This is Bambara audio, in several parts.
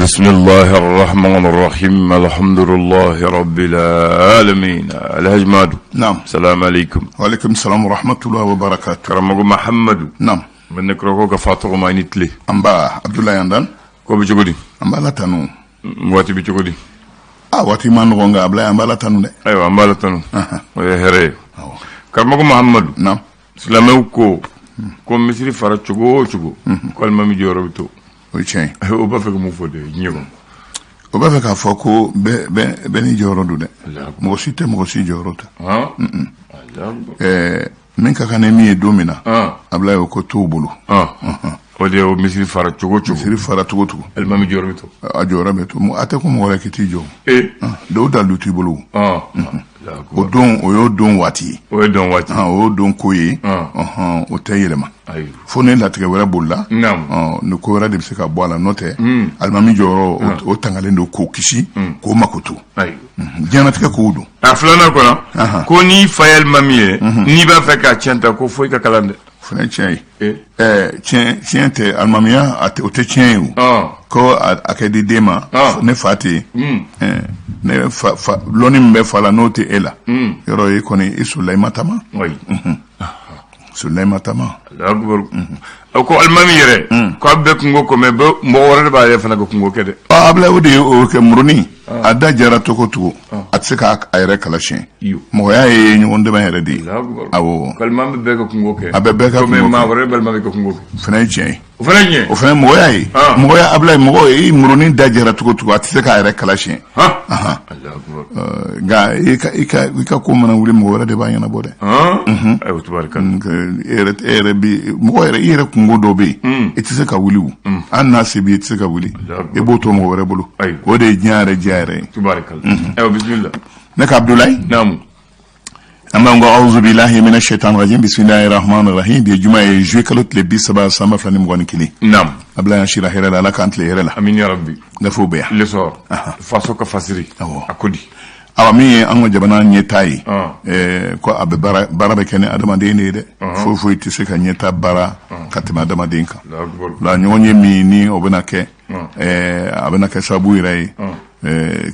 Bisimilahi rahman rahim alhamdulillahi rabbil alamin. Alhaji Madu. Naam. Salamu aleykum. Waaleykum salam wa rahmatullahi wa barakatuh. Karamɔgɔ Mahamadu. Naam. N bɛ ne kɔrɔkɔ ka fa tɔgɔ ma, i ni tile. Anba, Abdoulaye Andan. Ko bɛ cogo di? An b'Ala tanu. Waati bɛ cogo di? A waati ma nɔgɔn, nka Abdoulaye, an b'Ala tanu dɛ. Ayiwa, an b'Ala tanu. O ye hɛrɛ ye. Karamɔgɔ Mahamadu. Naam. Silamɛw ko misiri fara cogo o cogo, ko alimami jɔyɔrɔ bɛ to. O ye tiɲɛ ye. O b'a fɛ ka mun fɔ de diɲɛ kɔnɔ? O b'a fɛ k'a fɔ ko bɛɛ n'i jɔyɔrɔ don dɛ. Mɔgɔ si tɛ mɔgɔ si jɔyɔrɔ ta. Ɛɛ, min ka kan ni min ye don min na, Abdoulaye, o ko t'o bolo. O de ye o misiri fara cogo o cogo. Misiri fara cogo o cogo. Alimami jɔyɔrɔ bɛ to. A jɔyɔrɔ bɛ to. A tɛ ko mɔgɔ wɛrɛ k'i t'i jɔ. Dɔw dalu t'i bolo. O don, o y'o don waati ye. O ye don waati. O y'o don ko ye, o tɛ yɛlɛma fo ni latigɛ wɛrɛ bolila, ni ko wɛrɛ de bɛ se ka bɔ a la. N'o tɛ, alimami jɔyɔrɔ, o tangalen don k'o kisi, k'o makoto. Diɲɛnatigɛ kow don. A filanan kɔnɔ ko n'i fa ye alimami ye, n'i b'a fɛ k'a tiɲɛ ta, ko fo i ka kalan dɛ. O fana ye tiɲɛ ye. Ɛɛ, tiɲɛ tɛ alimamiya, o tɛ tiɲɛ ye. O ko a kɛ di den ma, ne fa tɛ yen, ne fa lɔnni min bɛ fa la, n'o tɛ e la, yɔrɔ e kɔni, i solila i ma taama, solila i ma taama. A ko alimami yɛrɛ ko a bɛɛ kunko ko, mɛ mɔgɔ wɛrɛ de b'a yɛrɛ fana ka kunko kɛ dɛ. Abdoulaye, o de ye o kɛ murunin a da jara cogo cogo, a tɛ se k'a yɛrɛ kala siɲɛ. Mɔgɔya ye ɲɔgɔn dɛmɛ yɛrɛ de ye. Awɔ. Alimami bɛ bɛɛ ka kunko kɛ. A bɛ bɛɛ ka kunko kɛ. Maa wɛrɛ bɛ ka kunko kɛ. O fana ye tiɲɛ ye. O fana ye tiɲɛ. O fana ye mɔgɔya ye. Mɔgɔya, Abdoulaye, mɔgɔ i murunin da jara cogo cogo, a tɛ se k'a yɛrɛ kala siɲɛ. Nka i ka ko mana wuli, mɔgɔ wɛrɛ de b'a ɲɛnabɔ dɛ. Ayiwa, tubarikala. E yɛrɛ bi mɔgɔ yɛrɛ, i yɛrɛ kunko dɔ bɛ yen, i tɛ se ka wuli. O hali n'a se b'i ye, i tɛ se ka wuli, i b'o to mɔgɔ wɛrɛ bolo. O de ye diɲɛ yɛrɛ diya yɛrɛ ye. Tubarikala. Ayiwa, bisimila. Ne ka Abdoulaye. Naamu. An b'an ko auzu billahi mina shaitan rajim, bismillahi rahmani rahim. Bi ye juma ye, juillet kalo tile 30 san 2021. Abdoulaye, an sira hɛrɛ la, Ala k'an tile hɛrɛ la. Amin ya rabbi. Gafew bɛ yan. L'Essor, faso ka fasiri. A ko di? Awa, min ye an ka jamana ɲɛtaa ye, ko a bɛ baara bɛ kɛ ni adamaden de ye dɛ. Foyi foyi tɛ se ka ɲɛtaa baara ka tɛmɛ adamaden kan. La ɲɔgɔn ye min ni o bɛna kɛ, a bɛna kɛ sababu yɛrɛ ye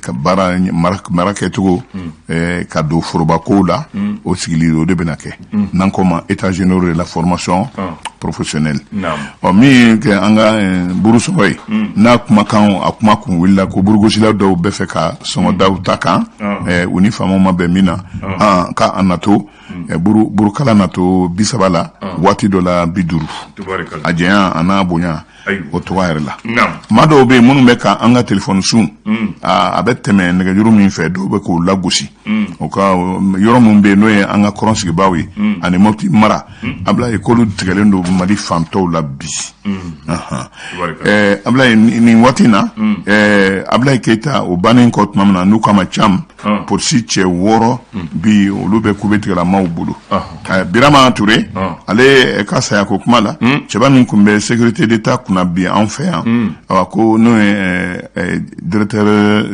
ka baara mara kɛcogo ka don forobakow la, o sigili, o de bɛna kɛ n'an ko ma États généraux de la formation professionnelle. Ɔ, min kɛ an ka buru sɔngɔ ye, n'a kumakan, a kuma kun wulila ko burugosila dɔw bɛ fɛ ka sɔngɔ daw ta kan, u ni faamaw ma bɛn min na, ka a nato burukala nato 30 la, waati dɔ la 50, a janya a n'a bonya, o tɔgɔ yɛrɛ la. Maa dɔw bɛ yen minnu bɛ ka an ka telefɔni sun, a bɛ tɛmɛ nɛgɛjuru min fɛ, dɔw bɛ k'o lagosi. O ka yɔrɔ minnu bɛ yen, n'o ye an ka kɔrɔn sigibaaw ye ani Mopti mara, Abdoulaye, k'olu tigɛlen don Mali fan tɔw la bi. Abdoulaye, nin waati in na, Abdoulaye Keyita, o bannen kɔ tuma min na, n'u k'a ma Cam, polisi cɛ 6 bi, olu bɛ kube tigɛlamaw bolo. Birama Ture, ale ka sayako kuma la, cɛba min tun bɛ sécurité d'État kunna bi an fɛ yan, awa, ko n'o ye directeur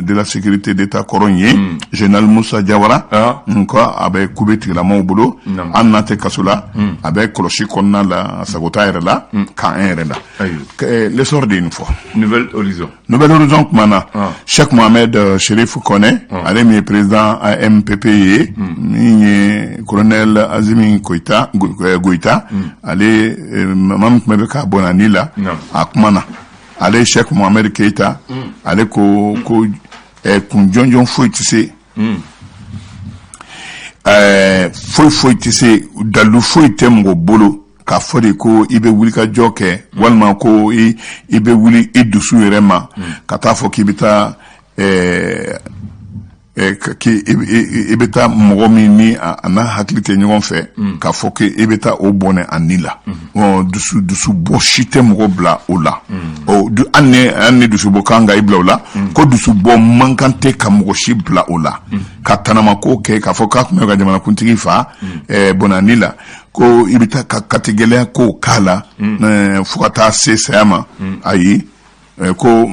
de la sécurité d'État kɔrɔ in ye, général Musa Jawara, ko a bɛ kube tigɛlamaw bolo. Hali n'a tɛ kaso la, a bɛ kɔlɔsi kɔnɔna la, a sago t'a yɛrɛ la k'an yɛrɛ la. L'Essor de ye nin fɔ. Nouvel Horizon. Nouvel Horizon kuma na, Cheikh Mohamed Chérif Kone, ale min ye président AMPP ye, min ye colonel Assimi Goïta, ale maa min tun bɛ k'a bɔnna ni la, a kuma na, ale Cheikh Mohamed Keita, ale ko kun jɔnjɔn foyi tɛ se, foyi foyi tɛ se, dalu foyi tɛ mɔgɔ bolo k'a fɔ de ko i bɛ wulikajɔ kɛ, walima ko i bɛ wuli i dusu yɛrɛ ma ka taa fɔ k'i bɛ taa k'i bɛ taa mɔgɔ min ni a n'a hakili tɛ ɲɔgɔn fɛ, k'a fɔ k'i bɛ taa o bɔnɛ a ni la. Dusu bɔ si tɛ mɔgɔ bila o la. Hali ni dusu bɔ kan ka i bila o la, ko dusu bɔ man kan tɛ ka mɔgɔ si bila o la ka tanamako kɛ, k'a fɔ k'a tun bɛ ka jamanakuntigi fa bɔnɛ a ni la, ko i bɛ taa ka katigɛlɛya ko k'a la fo ka taa se saya ma. Ayi, ko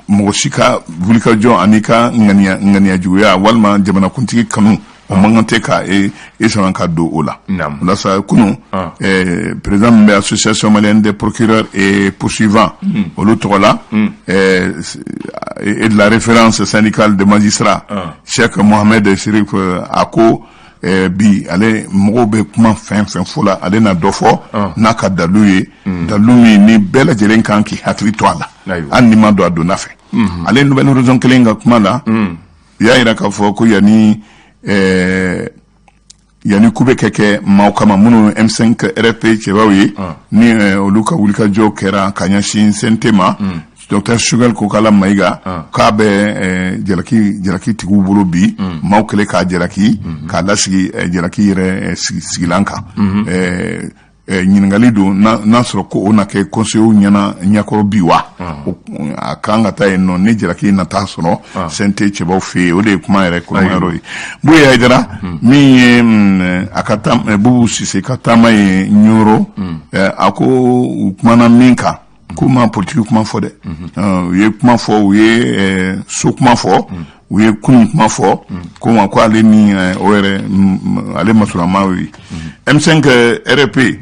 mɔgɔ si ka wulikajɔ ani ka ŋaniya juguya walima jamanakuntigi kanu, o man kan tɛ ka e sɔn ka don o la. O la sa, kunun, président min bɛ Association malienne des procureurs et poursuivants, olu tɔgɔ la, et de la référence syndicale des magistrats, Cheikh Mohamed Chérif, a ko bi ale mɔgɔw bɛ kuma fɛn fɛn fɔ la, ale na dɔ fɔ n'a ka dalu ye, dalu min ni bɛɛ lajɛlen kan k'i hakili to a la, hali n'i ma don a donna fɛ. Ale Nouvel Horizon kelen ka kuma la, u y'a yira k'a fɔ ko yanni ku bɛ kɛ maaw kama minnu M5 RFP cɛbaw ye, ni olu ka wulikajɔ kɛra ka ɲɛsin CNT ma, Docteur Choguel Kokalla Maïga k'a bɛ jalaki tigiw bolo bi, maaw kɛlen k'a jalaki k'a lasigi jalaki yɛrɛ sigilan kan. Ɲininkali don n'a sɔrɔ ko o na kɛ conseillers ɲɛna ɲɛkɔrɔ bi wa, a kan ka taa yen nɔ ni jalaki na taa sɔrɔ CNT cɛbaw fɛ yen. O de ye kuma yɛrɛ kɔnɔma yɔrɔ ye. Buye Hayidara, min ye a ka taa Bubu Sise ka taama ye Ɲoro, a ko u kumana min kan, k'u ma politiki kuma fɔ dɛ. U ye kuma fɔ, u ye so kuma fɔ, u ye kunun kuma fɔ, ko ma ko ale ni o yɛrɛ ale masurama ye M5 RFP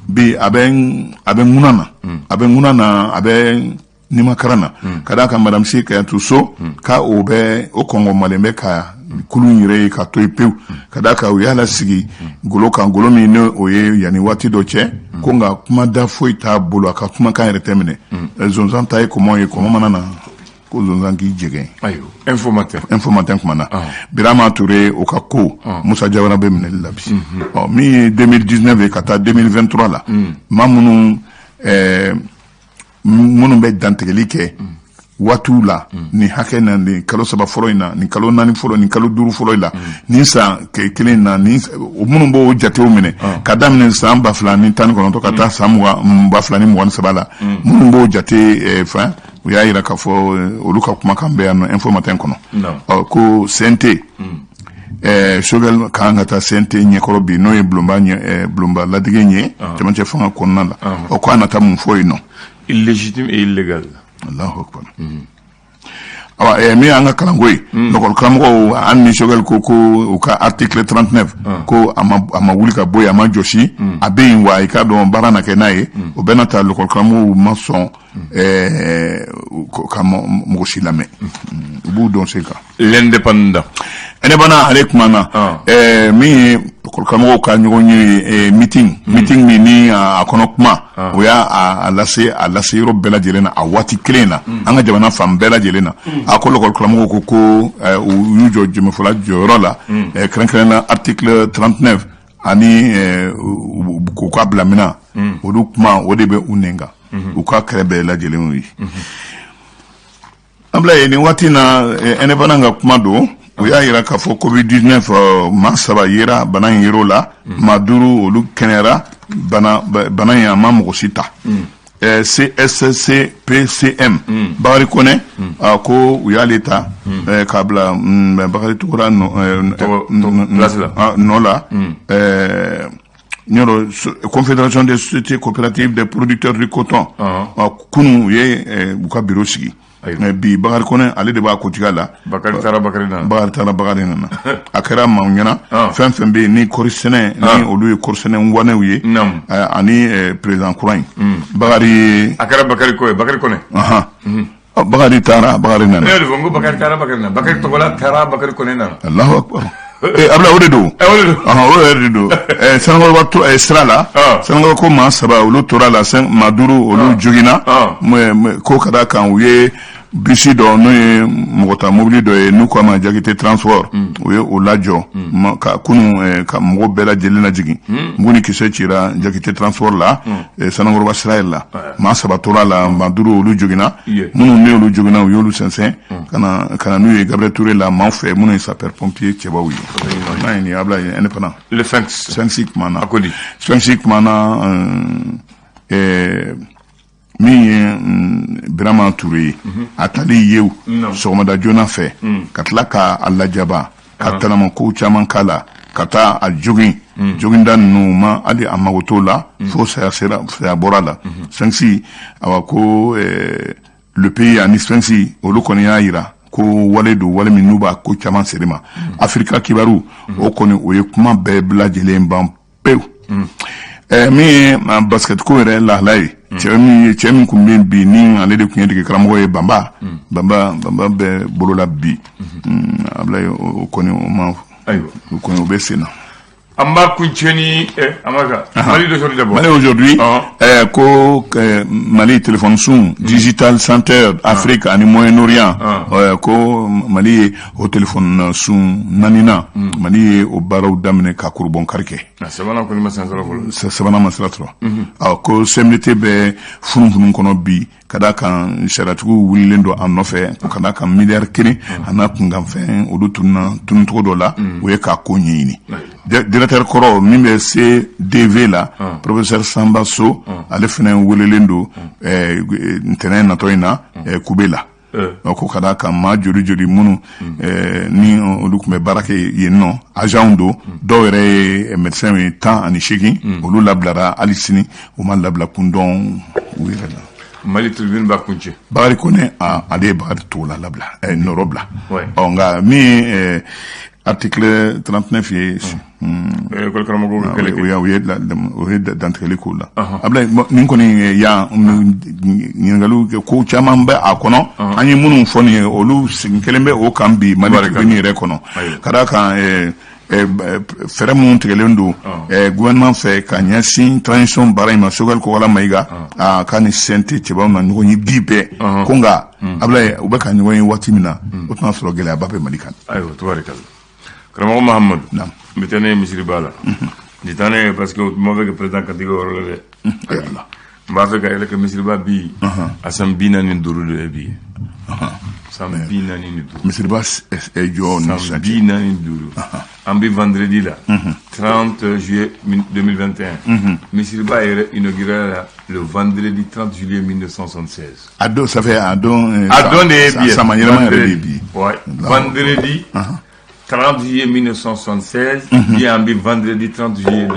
bi, a bɛ ŋuna na, a bɛ ŋuna na, a bɛ nimakaran na, ka d'a kan Madame Sy Kayatou Sow k'a o bɛ o kɔngɔ malen bɛ ka kulun yɛrɛ ye ka to yen pewu, ka d'a kan u y'a lasigi golo kan, golo min ni o ye yanni waati dɔ cɛ ko, nka kuma da foyi t'a bolo, a ka kumakan yɛrɛ tɛ minɛ. Zonzan ta ye kɔmɔ ye, kɔmɔ mana na ko zonzan k'i jɛgɛn. Ayiwa, Info Matin. Info Matin kumana Birama Touré, o ka ko Musa Jawara bɛ minɛli la bi. Ɔ, min ye 2019 ye ka taa 2023 la, maa minnu bɛ dantigɛli kɛ waatiw la, nin hakɛ na, nin kalo 3 fɔlɔ in na, nin kalo 4 fɔlɔ, nin kalo 5 fɔlɔ in la, nin san kelen na, nin minnu b'o jatew minɛ ka daminɛ san 2019 ka taa san 2023 la, minnu b'o jate fɛn, u y'a yira k'a fɔ olu ka kumakan bɛ yan nɔ Info Matin kɔnɔ. Ɔ, ko CNT, Choguel kan ka taa CNT ɲɛkɔrɔ bi, n'o ye bulonba ɲɛ, bulonba ladege ɲɛ cɛmancɛ fanga kɔnɔna la. Ɔ, ko a na taa mun fɔ yen nɔ? Illégitime et illégal. Allahu akbar. Awa, min y'an ka kalanko ye, lakɔli karamɔgɔw, an ni Choguel ko u ka article 39, ko a ma wuli ka bɔ yen, a ma jɔsi, a bɛ yen wa, i k'a dɔn baara na kɛ n'a ye. O bɛɛ n'a ta, lakɔli karamɔgɔw ma sɔn ka mɔgɔ si lamɛn, u b'u dɔn sen kan. L'Indépendant. Indépendant, ale kuma na min ye lakɔli karamɔgɔw ka ɲɔgɔn ye, meeting min ni a kɔnɔ kuma, o y'a a lase yɔrɔ bɛɛ lajɛlen na a waati kelen na, an ka jamana fan bɛɛ lajɛlen na. A ko lakɔli karamɔgɔw ko u y'u jɔ jɛmɛfɔla jɔyɔrɔ la, kɛrɛnkɛrɛn na article 39 ani k'u ka bila minɛn, olu kuma o de bɛ u nɛn kan, u ka kɛlɛ bɛɛ lajɛlen ye. An bila yen nin waati na. Indépendant ka kuma don, u y'a yira k'a fɔ Covid 19, maa saba yera bana in yer'o la, maa duuru olu kɛnɛyara. Bana in a ma mɔgɔ si ta. CSCPCM, Bakari Kɔnɛ, ko u y'ale ta k'a bila Bakari Togola nɔ la. Yɔrɔ Confédération des sociétés coopératives des producteurs du coton, kunun u ye u ka bureau sigi, bi Bakari Kɔnɛ ale de b'a kuntigiya la. Bakari taara, Bakari nana. Bakari taara, Bakari nana. A kɛra maaw ɲɛna, fɛn fɛn bɛ yen ni kɔri sɛnɛ, ni olu ye kɔri sɛnɛ ŋwanɛw ye, ani président kura in Bakari. A kɛra Bakari ko ye, Bakari Kɔnɛ. Bakari taara, Bakari nana. Ne y'o de fɔ n ko Bakari taara, Bakari nana, Bakari Togola taara, Bakari Kɔnɛ nana. Allahu akbar. Abila, o de don. O de don. O yɛrɛ de don. Sanankɔrɔba sira la, Sanankɔrɔba ko maa saba olu tora la, maa duuru olu joginna, ko ka da kan u ye bisi dɔ, n'o ye mɔgɔ ta mobili dɔ ye, n'u k'a ma Jakite Transport, u ye o lajɔ ka kunun ka mɔgɔ bɛɛ lajɛlen lajigin. Mugu ni kisɛ cira Jakite Transport la Sanankɔrɔba sira yɛrɛ la, maa saba tora la, maa duuru olu joginna. Minnu ni olu joginna, u y'olu sɛnsɛn ka na n'u ye Gabriel Touré la, maaw fɛ minnu ye sapeur pompier cɛbaw ye. N'a ye nin abila ye Indépendant. Le Sphinx. Sphinx kumana. A ko di? Sphinx kumana, min ye Birama Ture ye, a taali yew sɔgɔmada joona fɛ ka tila k'a lajaba ka talama kow caman k'a la, ka taa a jogin, joginda ninnu ma hali a mago t'o la fo saya sera, saya bɔra la. Sphinx, awa, ko Le Pays ani Sphinx, olu kɔni y'a yira ko wale don, wale min n'u b'a ko caman seri ma. Afirika Kibaru, o kɔni o ye kuma bɛɛ lajɛlen ban pewu. Min ye basket ko yɛrɛ lahala ye, cɛ min ye, cɛ min tun bɛ bi ni ale de tun ye dege karamɔgɔ ye Banba Banba Banba bɛ bolola bi. Ablaye, o kɔni o ma, Ayiwa. o kɔni o bɛ sen na. An b'a kuncɛ ni an b'a ka Mali d'aujourd'hui d'abord. Mali aujourd'hui, ko Mali téléphone sun Digital Center Afrique ani Moyen-Orient, ko Mali ye o téléphone sun naaninan, Mali ye o baaraw daminɛ ka kurubɔnkari kɛ. A sabanan kɔni ma san sɔrɔ fɔlɔ. Sabanan ma sira sɔrɔ. Ɔ, ko CMDT bɛ funufunu kɔnɔ bi, ka d'a kan sariyatigiw wulilen don a nɔfɛ, ko ka d'a kan miliyari 1 a n'a kunkanfɛn olu tununa tununcogo dɔ la, u ye k'a ko ɲɛɲini. Directeur kɔrɔ min bɛ CDV la, professeur Samba So, ale fana welelen don ntɛnɛn natɔ in na Kube la. Ko ka d'a kan maa joli joli minnu ni olu tun bɛ baara kɛ yen nɔ, agents don, dɔw yɛrɛ ye médecin ye, 18, olu labilara, hali sini u ma labila kun dɔn u yɛrɛ la. Mali Tribune b'a kuncɛ. Bakari Kone, ale ye Bakari Togola labila, nɔrɔ bila. Ɔ, nka min ye article 39 ye, École karamɔgɔw ka kɛlɛ kɛ. U ye dantigɛli k'o la. Ablaye, nin kɔni yan ɲininkaliw kɛ, ko caman bɛ a kɔnɔ, an ye minnu fɔ nin ye, olu segin kelen bɛ o kan bi Mali Tribune yɛrɛ kɔnɔ, ka d'a kan fɛɛrɛ minnu tigɛlen don gouvernement fɛ ka ɲɛsin transition baara in ma, Choguel Kokalla Maïga a ka ni CNT cɛbaw na ɲɔgɔn ye bi bɛɛ ko, nka Ablaye, u bɛ ka ɲɔgɔn ye waati min na, o tɛna sɔrɔ gɛlɛyaba bɛ Mali kan. Ayiwa, tubarikala, karamɔgɔ Mahamadu. Naam. N bɛ taa ne ye misiriba la, n tɛ taa ne ye parce que n b'a fɛ ka président Kantigɛ yɔrɔ la dɛ. Ayiwa. N b'a fɛ ka yɛlɛ ka misiriba bi, a san 45 de ye bi ye, san 45. Misiriba jɔ ni San sisan cɛ. 45. An bɛ vendredi la, 30 juillet 2021. Misiriba yɛrɛ inauguré la le vendredi 30 juillet 1976. A don, ça fait a don A don de ye bi ye. Sama yɛlɛma yɛrɛ de ye bi. Ouais. Vendredi 30 juillet 1976, bi an bɛ vendredi 30 juillet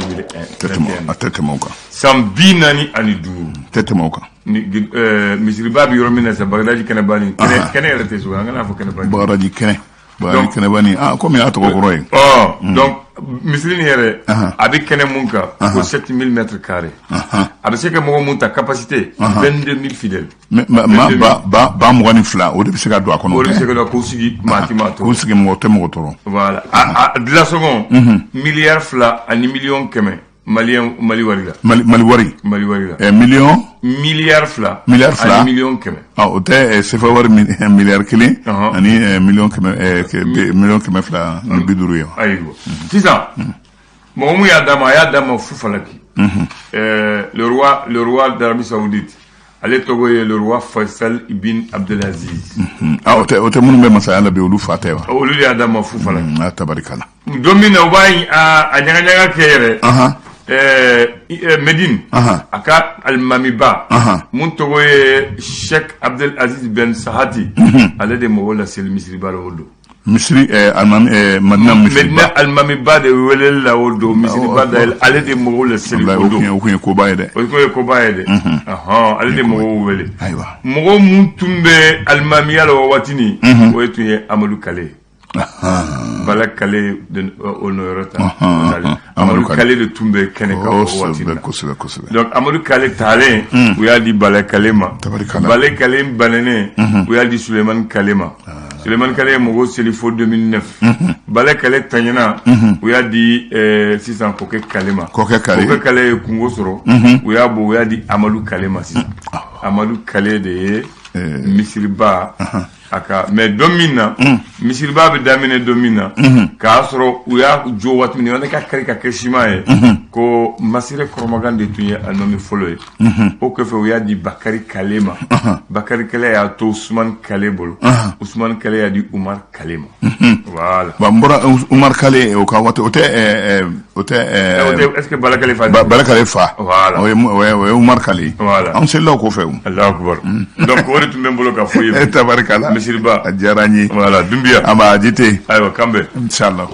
Tɛ tɛmɛ, 2021. a tɛ tɛmɛ o kan. San 45. Tɛ tɛmɛ o kan. Ni misiriba bɛ yɔrɔ min na sisan, Bagadaji kɛnɛba ni kɛnɛ, kɛnɛ yɛrɛ tɛ so, an kana fɔ kɛnɛba ni. Bagadaji kɛnɛ, Bagadaji Donc- kɛnɛba ni, ah, komi y'a tɔgɔ kɔrɔ ye. Ɔ, donc misiri nin yɛrɛ, a bɛ kɛnɛ mun kan, ko 7000 mètres carrés, a bɛ se ka mɔgɔ mun ta, capacité 22 000 fidèles. Mais ma ba 22, o de bɛ se ka don a kɔnɔ. O de bɛ se ka dɔn k'u sigi, maa ti maa K'u tɔɔrɔ. sigi, mɔgɔ tɛ mɔgɔ tɔɔrɔ. Voilà, a dilasɔngɔ miliyari 2 ani miliyɔn 100 maliyɛn Mali wari la. Mali wari. Mali wari la. Miliyɔn Miliyari 2 Miliyari 2. ani miliyɔn 100. Ah, o tɛ CFA wari miliyari 1 ani miliyɔn 100, miliyɔn 250 ye wa? Ayiwa, sisan mɔgɔ mun y'a d'a ma, a y'a d'a ma fu falaki. Le roi d'Arabie Saoudite, ale tɔgɔ ye le roi Faisal ibn Abdelaziz. Ah, o tɛ minnu bɛ masaya la bi, olu fa tɛ wa? Olu de y'a d'a ma fu falaki. A tabarikala. Don min na u b'a a ɲaga ɲaga kɛ yɛrɛ, Medine, a ka alimamiba mun tɔgɔ ye Sheikh Abdel Aziz Ben Sahati, ale de mɔgɔw laseli misiriba la o don. Misiri alimami Madina misiriba. Medina alimamiba de weleli la o don misiriba dayɛlɛ, ale de mɔgɔw laseli Walayi, o o kun ye don. O kun ye koba ye dɛ. O kun ye koba ye dɛ. Ɔhɔn, ale de mɔgɔw wele. Ayiwa. Mɔgɔ mun tun bɛ alimamiya la o waati nin, o ye tun ye Amadu Kale ye. Bala Kale de o nɔyɔrɔ ta. Amadu Amadu Kale. Kale de tun bɛ kɛnɛ kan o waati Kosɛbɛ na. Kosɛbɛ, kosɛbɛ. Donc Amadu Kale taalen, u y'a di Bala Kale ma. Tabarikala. Bala Kale bannen, u y'a di Sulemani Kale ma. Sulemani Kale ye mɔgɔw seli fo 2009. Bala Kale taɲɛna, u y'a di sisan Kɔkɛ Kale ma. Kɔkɛ Kale. Kɔkɛ Kale ye kungo sɔrɔ, u y'a bɔ, u y'a di Amadu Kale ma sisan. Amadu Kale de ye misiriba a ka. Mais don min na misiriba bɛ daminɛ, don min na k'a sɔrɔ u y'a jɔ waati min na, ne ka kari ka kɛ siman ye, ko Masire Kɔrɔmakan de tun ye alimami fɔlɔ ye. O kɔfɛ, u y'a di Bakari Kale ma. Bakari Kale y'a to Usumani Kale bolo. Usumani Kale y'a di Umar Kale ma. Voilà. Bon, n bɔra Umar Kale o ka waati, o tɛ o tɛ O tɛ, est ce que Bala Kale fa? Bala Kale fa. Voilà. O ye Umar Kale ye. Voilà. Anw selila o kɔfɛ o. Allahu akbar. Donc o de tun bɛ n bolo ka fɔ ye. Tabarikala. Misiriba. A diyara n ye. Voilà, Dunbiya. An b'a jite. Ayiwa, kan bɛn. Inshallah.